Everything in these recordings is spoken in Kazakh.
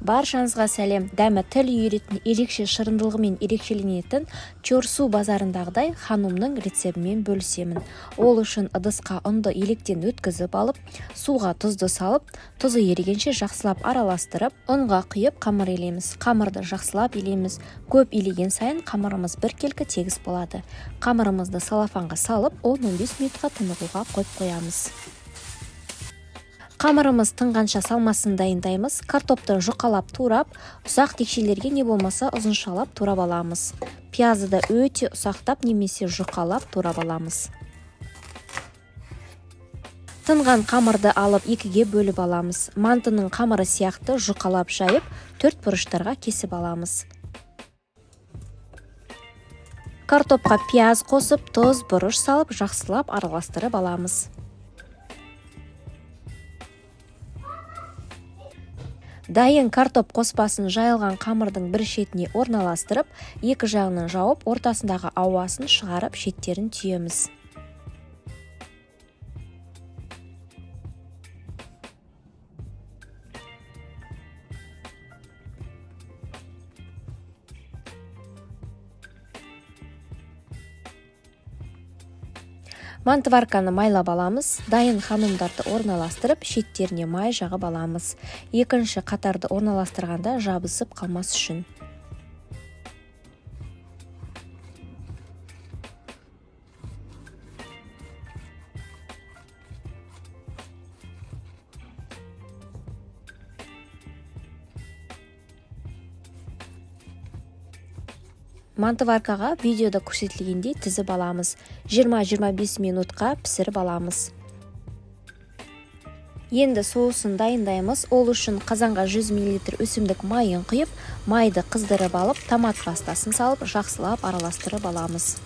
Баршаңызға сәлем. Дәмі тіл үйіретін, ерекше шырындылығымен ерекшеленетін Чорсу базарындағыдай ханумның рецебімен бөлісемін. Ол үшін ыдысқа ұнды електен өткізіп алып, суға тұзды салып, тұзы ерігенше жақсылап араластырып, ұнға құйып қамыр елейміз. Қамырды жақсылап елейміз. Көп илеген сайын қамырымыз біркелкі тегіс болады. Қамырымызды салафанға салып, 10-15 минутқа тынығуға қойып қоямыз. Қамырымыз тынғанша салмасын дайындаймыз. Картопты жұқалап турап, ұсақ текшелерге не болмаса ұзыншалап турап аламыз. Пиязды да өте ұсақтап немесе жұқалап турап аламыз. Тынған қамырды алып екіге бөліп аламыз. Мантының қамыры сияқты жұқалап жайып, төрт бұрыштарға кесіп аламыз. Картопқа пияз қосып, тұз, бұрыш салып, жақсылап араластырып аламыз. Дайын картоп қоспасын жайылған қамырдың бір шетіне орналастырып, екі жағынан жауып, ортасындағы ауасын шығарып, шеттерін түйеміз. Мантоварканы майлап аламыз. Дайын ханумдарды орналастырып, шеттеріне май жағып аламыз. Екінші қатарды орналастырғанда жабысып қалмас үшін. Мантоваркаға видеода көрсетілгендей тізіп аламыз. 20-25 минутқа пісіріп аламыз. Енді соусын дайындаймыз. Ол үшін қазанға 100 мл өсімдік майын құйып, майды қыздырып алып, томат пастасын салып, жақсылап араластырып аламыз.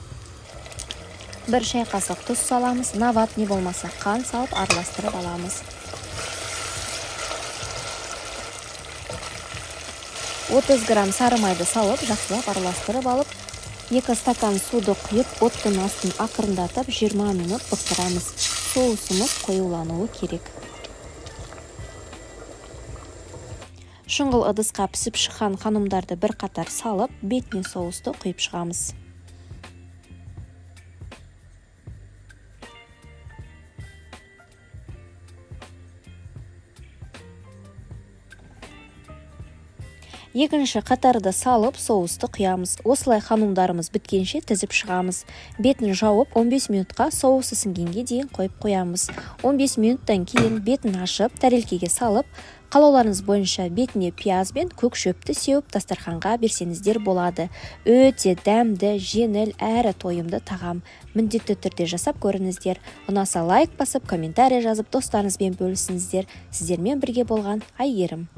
Бір шай қасық тұз саламыз, нават не болмаса қан салып араластырып аламыз. 30 грамм сары майды салып, жақсылап араластырып алып, 2 стакан суды құйып, оттың астын ақырындатып 20 минут бұқтырамыз. Соусымыз қоюлануы керек. Шұңғыл ыдысқа пісіп шыққан ханумдарды бір қатар салып, бетіне соусты құйып шығамыз. Екінші қатарды салып, соусты құямыз. Осылай ханумдарымыз біткенше тізіп шығамыз. Бетін жауып, 15 минутқа соусы сіңгенге дейін қойып қоямыз. 15 минуттан кейін бетін ашып, тәрелкеге салып, қалауларыңыз бойынша бетіне пияз бен көк шөпті сеуіп, дастарханға берсеңіздер болады. Өте дәмді, жеңіл, әрі тойымды тағам. Міндетті түрде жасап көріңіздер. Ұнаса лайк басып, комментарий жазып, достарыңызбен бөлісіңіздер. Сіздермен бірге болған Айгерім.